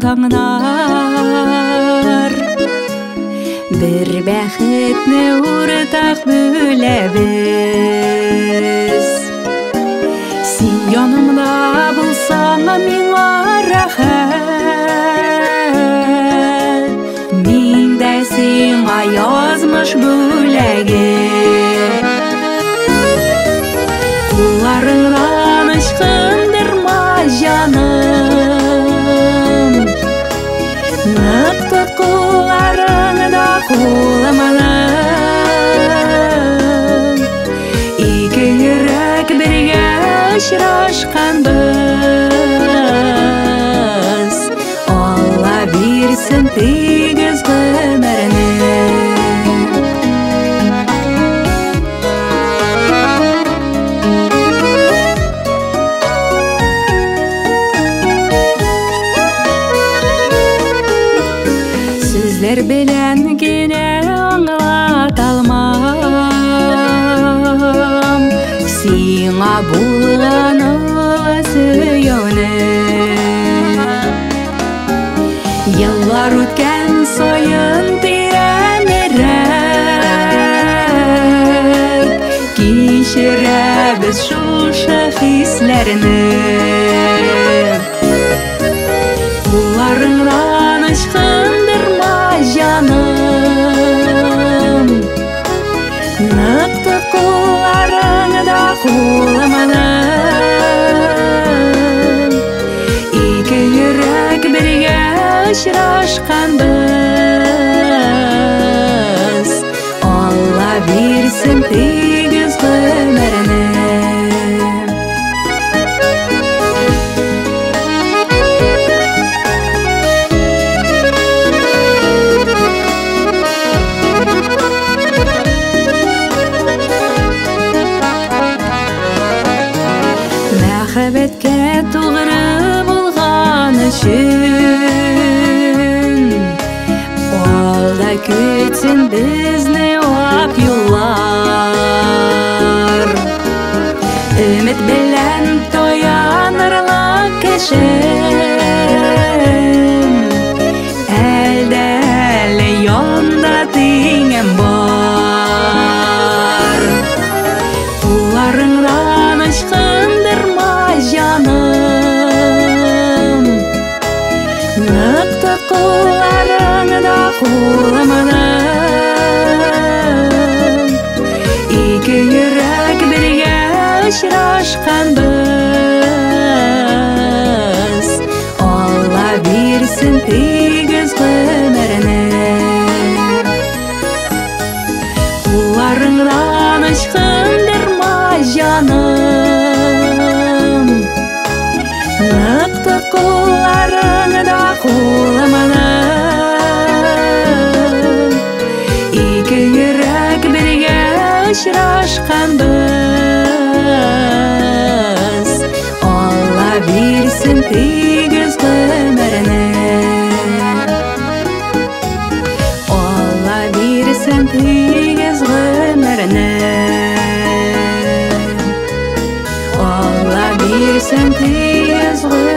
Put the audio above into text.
таңнар. Бер бәхетне уртак бүләбез. Син янымда булсаң, миңа рәхәт. Мин дә сиңа язмыш бүләге. Кулларыңнан ычкындырма, җаным. Нык тот кулларыңда кулымны. Ике йөрәк бергә очрашканбыз. Алла бирсен тигез гомерне. Сүзләр белән генә аңлата алмам сиңа булган олы сөюне. Еллар үткән саен тирәнрәк кичерәбез шушы хисләрне. Кулларыңнан ычкындырма, җаным. Нык тот кулларыңда кулымны. Ике йөрәк бергә очрашканбыз. Алла бирсен тигез гомерне. Мәхәббәткә тугры булган өчен алда көтсен безне ак юллар. Өмет белән таянырлык кешем, әлдә әле янда тиңем бар. Кулларыңнан ычкындырма, җаным. Нык тот кулларыңда кулымны. Ике йөрәк бергә очрашканбыз. Алла бирсен тигез гомерне. Кулларыңнан ычкындырма, җаным. Нык тот кулларыңда кулымны. Ике йөрәк бергә очрашканбыз. Алла бирсен тигез гомерне. Алла бирсен тигез гомерне. Алла бирсен тигез гомерне.